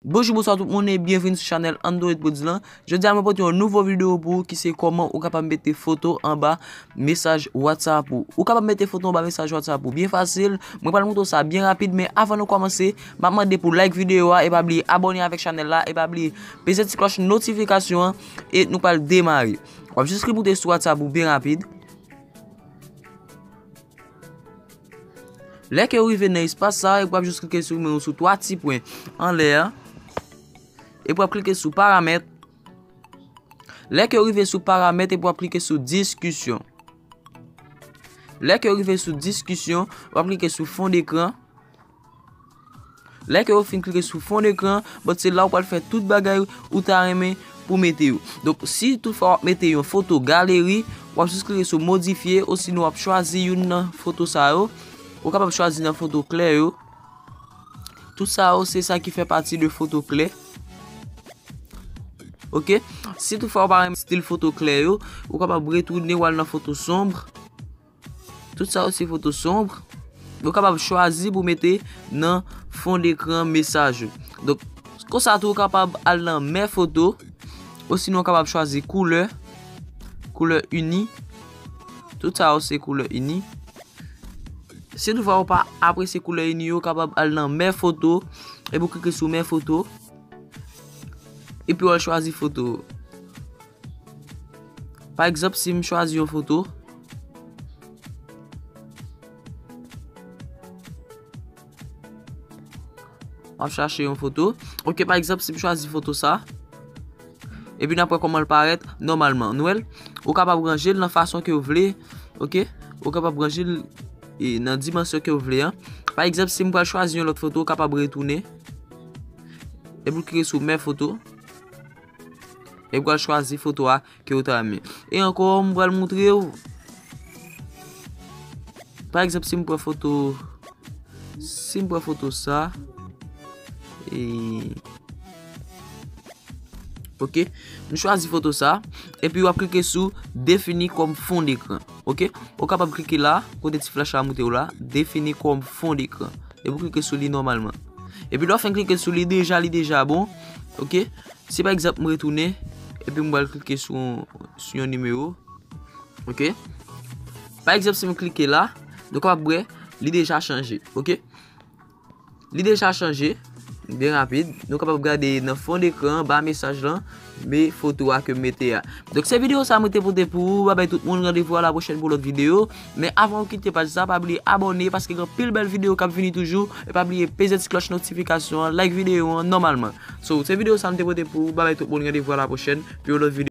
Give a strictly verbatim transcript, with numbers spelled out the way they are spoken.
Bonjou, bonswa tout moun e byenvini sou chanèl Android Prodz lan. Jodi a mwen pote yon nouvo videyo pou ou ki se kòman ou kapab mete foto anba mesaj WhatsApp ou. Ou kapab mete foto anba mesaj WhatsApp ou byen fasil. Mwen pral montre w sa byen rapid, men avan nou kòmanse, m ap mande pou like videyo a, e pa bliye abòne avèk chanèl la, e pa bliye peze ti klòch notifikasyon an, e nou pral demare. W ap jis klike moute sou WhatsApp ou byen rapid. Lè ke w rive nan espas sa, epi w ap jis klike sou men w sou twa ti pwen anlè a. Epi w ap klike sou paramèt. Lè ke w rive sou paramèt, epi w ap klike sou diskisyon. Lè ke w rive sou diskisyon, w ap klike sou fon dekran. Lè ke w fin klike sou fon dekran, bon, se la w pral fè tout bagay ou ta renmen pou mete yo. Donk, si toutfwa w ap mete yon foto galeri, w ap jis klike sou modifye, osinon w ap chwazi youn nan foto sa yo. Ou kapab chwazi nan foto klè yo. Tout sa yo, se sa ki fè pati de foto klè. Oke? Si toutfwa w pa renmen stil foto klè yo, ou kapab retounen w al nan foto sonb. Tout sa yo se foto sonb. Ou kapab chwazi pou mete nan fon dekran mesaj ou. Donk, konsa tou, ou kapab al nan mè foto. Osinon, ou kapab chwazi koulè. Koulè ini. Tout sa yo se koulè ini. Si toutfwa ou pa apresye koulè ini yo, ou kapab al nan mè foto. Epi w klike sou mè foto. Epi w al chwazi foto. Pa egzanp, si m chwazi yon foto, m ap chache yon foto. Oke, pa egzanp, si m chwazi foto sa, epi n ap wè kòman l parèt nòmalman. Nou wè l, ou kapab ranje l nan fason ke w vle, oke? Ou kapab ranje l, e, nan dimansyon ke w vle an. Pa egzanp, si m pral chwazi yon lòt foto, ou kapab retounen. Epi w klike sou mè foto. Epi w al chwazi foto a ke w ta renmen. E ankò, m pral montre w. Pa egzanp, si m pran foto, si m pran foto sa, e, oke, m chwazi foto sa, epi w ap klike sou defini kòm fon dekran. Oke? Ou kapab klike la, kote ti flèch la montre w la, defini kòm fon dekran. Epi w klike sou li nòmalman. Epi lè w fin klike sou li, deja, li deja bon. Oke? Si pa egzanp, m retounen, epi m pral klike sou, sou yon nimewo. Oke? Pa egzanp, si m klike la, nou kapab wè, li deja chanje. Oke? Li deja chanje, byen rapid. Nou kapab gade nan fon dekran, ba mesaj lan, men foto a ke m mete a. Donk, se videyo sa mwen te pote pou ou. Babay tout moun, randevou a la pwochèn pou lòt videyo. Men avan ou kite paj sa, pa bliye abòne paske gen anpil bèl videyo k ap vini toujou. E pa bliye peze ti klòch notifikasyon an, like videyo an nòmalman. So, se videyo sa m te pote pou ou. Babay tout moun, randevou a la pwochèn pou yon lòt videyo.